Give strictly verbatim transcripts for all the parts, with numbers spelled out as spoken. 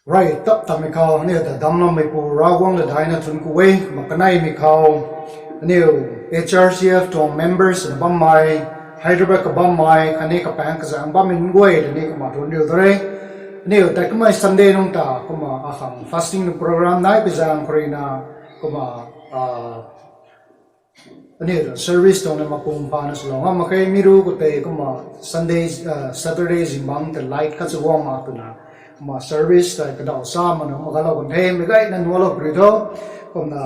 Rey tap tamei khou aniu ta damcloumeipu Ravguangc ta daihna thuanc ku e. Kumna kaneimei khou aniu H R C F tuang members na bammei, Hyderabad kabammei khatni kapaeng kazanc bammei nunc guay ta ni kumna thuanc riu ta re. Aniu tei kamei Sunday nungc ta kumna akhang fasting tuang program nai pui zaeng khou ruina kumna aniu service tuang na mapung phana swlou ngam mak khe. Mi ru khou tei kumna Sunday, Saturday zingbangc tei light khat sw guang mak twna kumna service tei kadaw sa mana kumna galou kan the. Meic gayna nuhlou puni tho. Kumna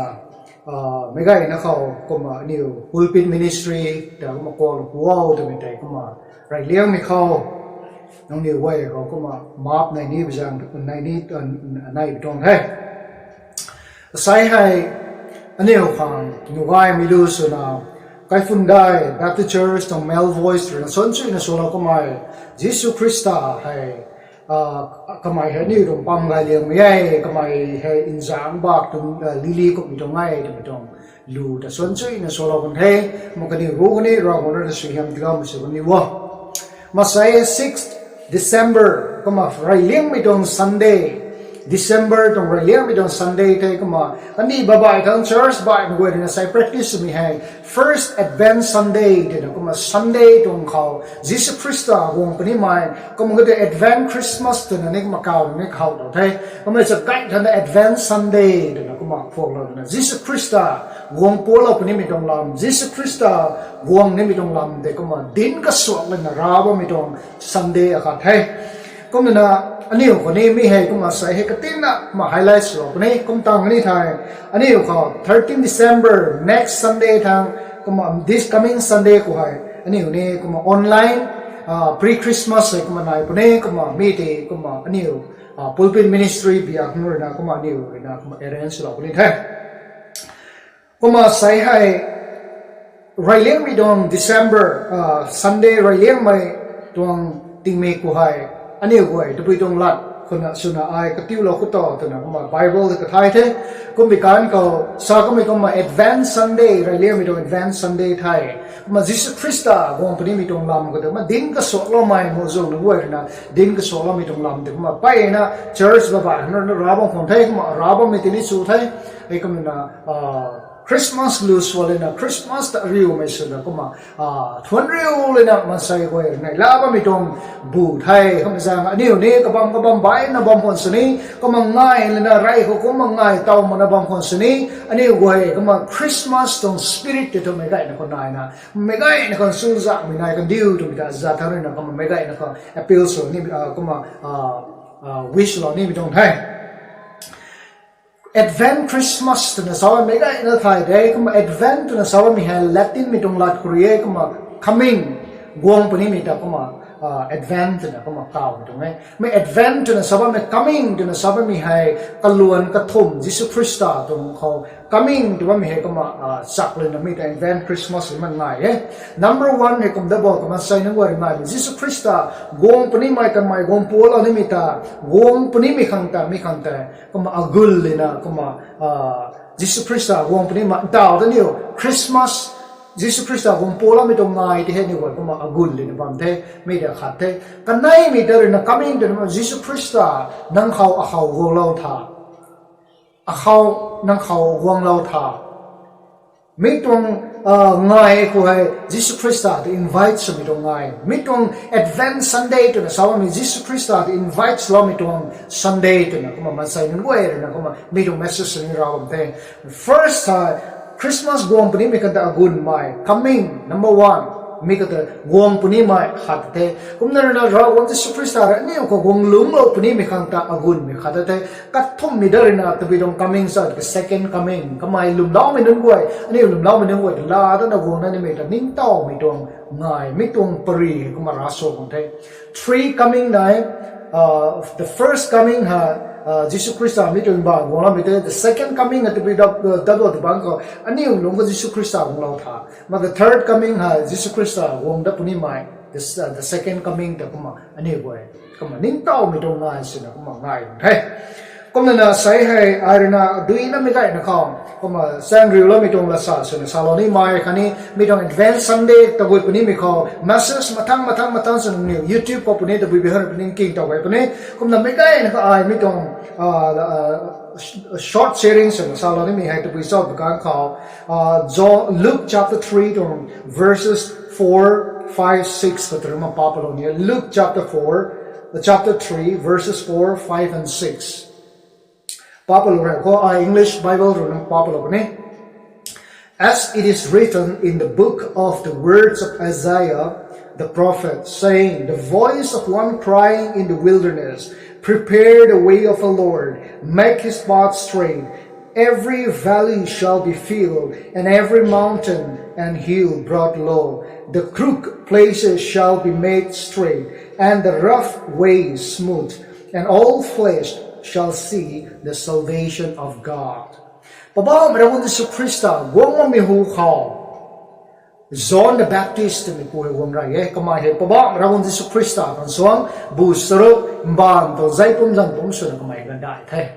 meic gayna khou kumna aniu pulpit ministry ta kumna kuaklou pu o twmei tei kumna reyliangmei khou nangniw guay khou kumna map nei ni pui zaeng nei ni, nei pui tuang the. Asei hei aniu khang nuh gaymei lu swna Kaiphundai Baptist Church tuang male voice ruina suan chuina swlou kamei, Jisu Khrista hei kamei hei aniu tuang pam gay liangmei e, kamei hei nzaengc bak tuang lily kummei tuang e twmei tuang lu ta suan chuina swlou kan the. Kumna kaniw ru kani Ravguangc ruina suaihiam tiiloumei sw kani o. Masei sixth December kumna reyliangmei tuang Sunday, December tuang reyliangmei tuang Sunday the. Kumna kaniw babai thang church baihmei guay ruina sei practice swmei hei First Advent Sunday twna kumna Sunday tuang khou Jisu Khrista guang punimei, kumna kata Advent Christmas twna ni kumna kaw ni khou tau the. Kumna sa kai thangna Advent Sunday twna kumna phuaklou twna Jisu Khrista guang pulou punimei tuang lam, Jisu Khrista guang nimei tuang lam tei kumna dinc kasuak lana rav bammei tuang Sunday akhat the. Kumna aniu khou ni mi hei kumna sei hei katinna kumna highlight swlou puni. Kum tang ni thei aniu khou thirteen December, next Sunday thang, kumna this coming Sunday khou hei aniu ni kumna online pre-Christmas hei kumna nai puni. Kumna mi tei kumna aniu pulpit ministry biak nunc ruina kumna aniu ruina kumna arrange swlou puni the. Kumna sei hei reyliangmei tuang December Sunday reyliangmei tuang tingmik khou hei aniu guay tabui tuang lat khou na swna ai katiulou khou tho twna kumna Bible ta kathay the. Kummei kan khou sa kummei kumna Advent Sunday, reyliangmei tuang Advent Sunday the. Kumna Jisu Khrista guang punimei tuang lam khou tei kumna dinc kasuakloumei muhzwng nunc guay ruina dinc kasuakloumei tuang lam tei kumna mpeyna church babai nunc ruina rav bam khwan the. Kumna rav bammei tini chu the. Hei kumna Christmas lu sw lana Christmas ta riumei swna kumna thuanc riu lana maansei guay neihla bammei tuang bu the. Kumna zaeng aniu ni kabam kabam baihna bam khwan sini, kumna ngai lana rey khou kumna ngai taw makna bam khwan sini, aniu guay kumna Christmas tuang spirit tei thu meic gayna khou naina, meic gayna khou chuzaenghmei nai kandiu twmei ta zat thang ruina kumna meic gayna khou appeal sw ni kumna wish lou nimei tuang the. Advent Christmas twna sa bammei gayna thay de. Kumna Advent twna sa bammei hei Latinmei tuang lat khou rui e. Kumna coming, guang punimei ta kumna Advent twna kumna kawmei tuang e. Mi Advent twna sa bammei, coming twna sa bammei hei kaluan kathumh Jisu Khrista tuang khou coming tw bammei hei kumna chak lana mi ta Advent Christmas man ngai e. Number one hei kum da bo kumna sei nunc guay rui ngai Jisu Khrista guang punimei, kamei guang pualou nimei ta, guang punimei khang ta, mi khang ta kumna agun lana kumna Jisu Khrista guang punimei ntaw ta niu Christmas, Jisu Khrista guang pualoumei tuang ngai tei hei niu guay kumna agun lana bam the. Mi ta khat the. Kaneimei ta ruina coming twna Jisu Khrista nang khou akhou guanglou tha, akhou, nang khou guanglou tha. Mi tuang ngai khou hei Jisu Khrista ta invite swmei tuang ngai. Mi tuang Advent Sunday twna sa bammei Jisu Khrista ta invite swloumei tuang Sunday twna kumna maansei nunc guay ruina kumna mi tuang message ni raw bam the. First hei Christmas guang punimei khang ta agunmei, coming, number one. Mi khang ta guang punimei khat the. Kumna ruina Ravguangc Jisu Khrista rui aniu khou guang lungclou punimei khang ta agunmei khat the. Kathumhmei da ruina tabui tuang coming sa, the second coming. Kamei lwmloumei nunc guay, aniu lwmloumei nunc guay ta laa dana guangna nimei ta ningtowmei tuang ngai, mi tuang pary kumna ravsuak kan the. Three coming nai, the first coming hei Jisu Khrista mi tuang baan guangloumei the. The second coming hei tabui dat, dat tw bangc khou aniu lungc khou Jisu Khrista guanglou tha. Ma the third coming hei Jisu Khrista guang dat punimei, the second coming ta kumna aniu guay kumna ningtowmei tuang ngai swna kumna ngai the. Kumna na sei hei ai ruina duinamei gayna khou kumna chaeng riuloumei tuang lasa swna salou nimei khatni mi tuang Advent Sunday tabui punimei khou message mathang mathang mathang swna niu YouTube khou puni tabui bihana puni king tow gay puni. Kumna mei gayna khou ai mi tuang short sharing swna salou nimei hei tabui cho pwkhou, John, Luke chapter three tuang verses four, five, six khou tw rui kumna pa palou ni. Luke chapter four, chapter three, verses four, five and six. Pa palou rei khou ai English Bible ruina pa palou puni. As it is written in the book of the words of Isaiah the prophet, saying, the voice of one crying in the wilderness, prepare the way of the Lord, make his path straight. Every valley shall be filled, and every mountain and hill brought low. The crooked places shall be made straight, and the rough ways smooth, and all flesh shall see the salvation of God. Poubauhmei Ravguangc Jisu Khrista guang bammei hu khou John the Baptist twmei pu hei guang rey e. Kamei hei Poubauhmei Ravguangc Jisu Khrista khang suang bu charuk mbaanv tho zai pum zan pum swna kamei gandai the.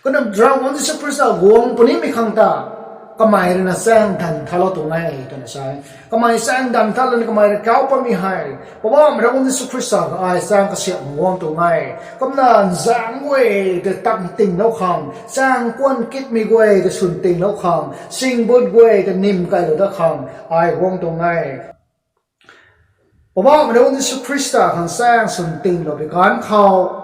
Kumna Ravguangc Jisu Khrista guang punimei khang ta kamei ruina chaeng danv thalou tuang e twna sa e. Kamei chaeng danv thalou ni kamei rui kauc patmei hei Poubauhmei Ravguangc Jisu Khrista khang ai chaeng kasiamh guang tuang e. Kumna nzaengc guay ta tang tinglou khang, chaeng kuan kitmei guay ta swn tinglou khang, singbut guay ta nim kailou dat khang ai guang tuang e. Poubauhmei Ravguangc Jisu Khrista khang chaeng swn tinglou pui kan khou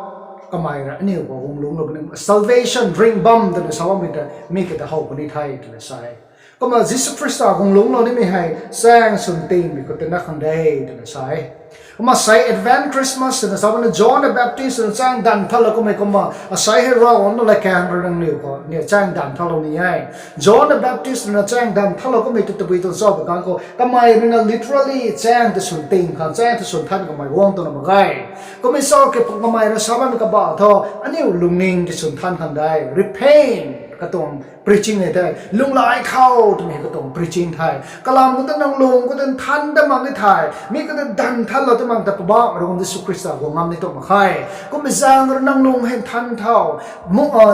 kamei rui aniu khou guang lungclou puni, salvation ringh bam twna sa bammei ta mi kata how puni the twna sa e. Kumna Jisu Khrista guang lungclou nimei hei chaeng swn tingmei khou tina khang de twna sa e. Kumna sei Advent Christmas twna sa bamna John the Baptist twna chaeng danv thalou kummei kumna asei hei Ravguangc na latkaeng rui nangniw khou ni chaeng danv thalou ni e. John the Baptist ruina chaeng danv thalou kummei tu tabui tuang cho pwkhou kamei ruina literally chaeng ta swn ting khang, chaeng ta swn than kamei guang twna mak ge. Kummei cho ke kamei rui sa bammei kabah thu aniu lungning ta swn than khang de, repent katuang preaching e the, lunghlaic khou twmei katuang preaching the. Kalam khou ta nang lung khou ta nthan dat mak ni the, mi khou ta danv thalou ta mak ta Poubauhmei Ravguangc Jisu Khrista guang ngam ni tuang mak khe. Kummei zaeng rui nang lung hei nthan thau,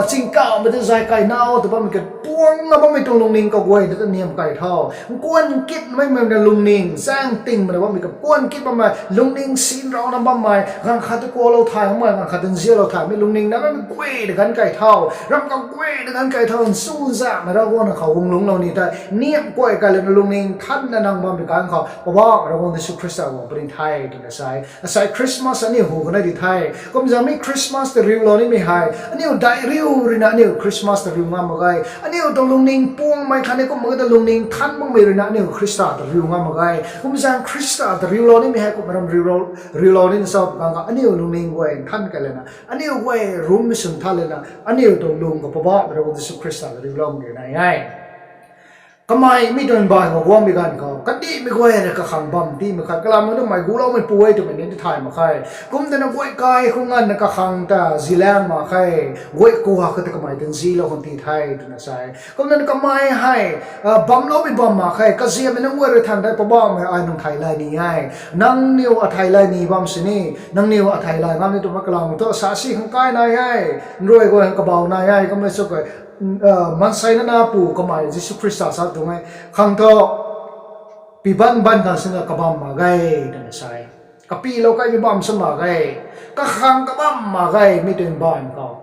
chingkauhmei ta zay kai nau ta bammei kapuang na bammei tuang lungning kaguay ta niam kai thau. Nkuan kitmei mei na lungning, chaeng tingmei na bammei kapuan kit bammei, lungning sinrauna bammei, ganv khat ta kualou thay bammei, ganv khat ta nzianlou thaymei lungning na bammei guay ta ganv kai thau. Ram kaguay ta ganv kai thau, nsu Zangmei Ravguangc na khou guang lungclou ni the, niamh kuay kai lana lungning thanna nang bammei ganv khou Poubauhmei Ravguangc Jisu Khrista guang puni the twna sa e. Asei Christmas aniu hu khou na di the. Kumzaeng mi Christmas ta riulou nimei hei aniu daih riu ruina aniu Christmas ta riu ngam mak ge. Aniu tuang lungning puangmei khatni kumna ta lungning than makmei ruina aniu Khrista ta riu ngam mak ge. Kumzaeng Khrista ta riulou nimei hei kumna ram riulou, riulou nina sa ganv khou aniu lungning guay than kai lana, aniu guay rummei swn than lana, aniu tuang lung khou Poubauhmei Ravguangc Jisu Khrista ta riulou mak ge na e. Kamei mi tuang baanv khou guangmei ganv khou kandihmei guay rui kakhang bam tiimei khat kalam khou twmei guloumei pu e twmei ni thay mak khe. Kumtwna guay kai khou nganvna kakhang ta zilaeng mak khe, guay kua khou ta kamei ta nzilou khang ti the twna sa e. Kumna kamei hei bamloumei bam mak khe, kaziammei nunc guay rui than tei Poubauhmei ai nang thei lay ni e. Nangniw athei lay ni bam sini, nangniw athei lay ngam ni twmei kalam thu sa si khang kai nai e, nruai guay khang kabau nai e, kummei sw khe, maansei nana pu kamei Jisu Khrista sa tuang e, khang thu piban ban khang sina kabam mak ge twna sa e. Kapilou kaimei bam sw mak ge, kakhang kabam mak ge mi tuang baanv khou,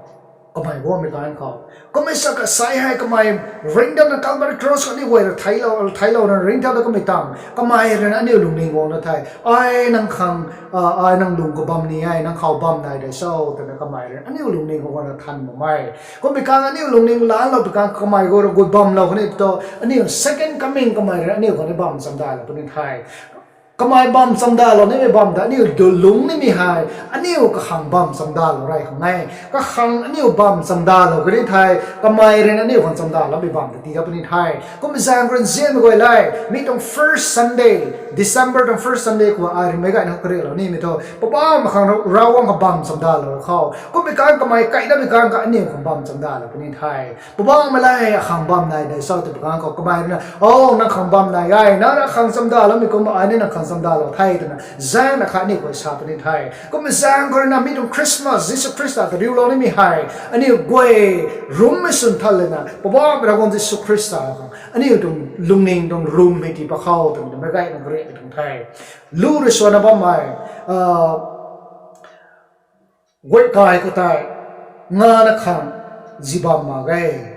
kamei guangmei ganv khou. Kummei sa kasai hei kamei ringcthauna Calvary Cross khou aniu guay rui theilou, theilou na ringcthau ta kamei tang kamei rui na aniu lungning guangna the. Ai nang khang, ai nang lung khou bam ni e, nang khou bam nai de cho twna kamei rui na aniu lungning khou guangna than bam e. Kummei kang aniu lungning laalou pui kang kamei guay rui gut bamlou khatni thu aniu second coming kamei rui na aniu khang ni bam chamdalou puni the. Kamei bam chamdalou nimei bam ta aniu du lung nimei hei aniu kakhang bam chamdalou rey khang e. Kakhang aniu bam chamdalou kani the, kamei rui na aniu khang chamdaloumei bam ta tii dat puni the. Kumzaeng khou rui nzianmei guay le, mi tuang first Sunday, December tuang first Sunday khou ai rui meic gayna khou kariulou nimei thu Poubauhmei khang Ravguangc khang bam chamdalou khou, kummei kang kamei kai datmei kang kha aniu khang bam chamdalou puni the. Poubauhmei le, akhang bam nai de cho twpui kang khou kamei rui na, o, nang khang bam nai e, nang rui akhang chamdaloumei kumna ai ni nang khang chamdalou the twna zaengna kha aniu khou sa puni the. Kumzaeng khou rui na mi tuang Christmas Jisu Khrista ta riulou nimei hei aniu guay rummei swn than lana Poubauhmei Ravguangc Jisu Khrista khang aniu tuang lungning tuang rummei tii pakhou twmei meic gayna kariulou tuang the. Lu rui suanna bammei guay kai khou tei ngana khang zi bam mak ge.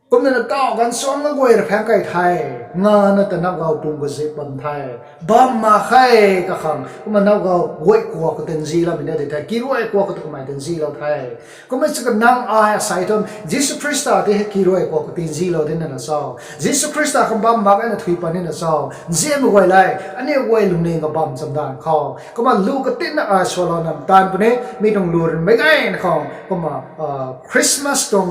Kumna na kau ganv suangna guay rui phaeng kai the, ngana ta napgau pum khou zi bam the. Bam mak khe kakhang, kumna napgau guay kua khou ta nziloumei na di the, kiruay kua khou ta kamei ta nzilou the. Kummei sw kha nang ai asei thu Jisu Khrista tei hei kiruay kua khou ta nzilou dina na cho? Jisu Khrista khang bam mak ge na thuy pat nina cho? Nzianmei guay le, aniu guay lungning khou bam chamdan khou kumna lu katinna ai sualouna taanv puni, mi tuang lu rui meic gayna khou kumna Christmas tuang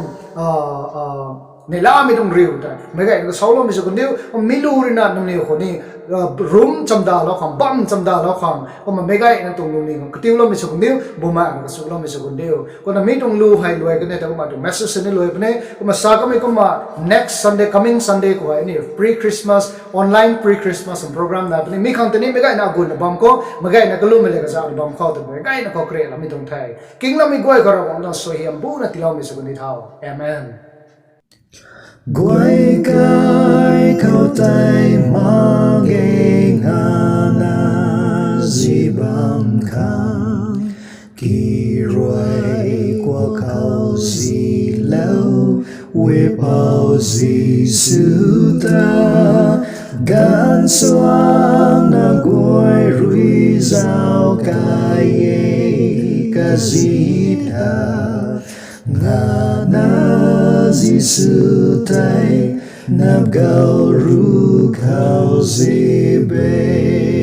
neihlamei tuang riu tei meic gayna kasauloumei sw kandiu, mi lu rui na nangniw khou ni rum chamdalou khang, bam chamdalou khang kumna meic gayna tuang lungning khou katiuloumei sw kandiu, bumaengh na kasuloumei sw kandiu. Kumna mi tuang lu hei luai kan e ta kumna tuang message ni luai puni, kumna sa kamei kumna next Sunday, coming Sunday khou hei aniu pre-Christmas, online pre-Christmas program nai puni. Mi khang tei ni meic gayna agunna bam khou, meic gayna kalumei le kazauhna bam khou twmei gayna khou kariakloumei tuang the. Kingloumei guay khou Ravguangc tuang suaihiam buna tiiloumei sw kan di tho. Amen. Guay kai khou tei mak ge ngana zi bam khang, kiruay kua khou zilou, Wepou Jisu ta gaanv suangna guay rui zauc kai e kazi ta, ngana Jisu tei napgau ru khou zi be.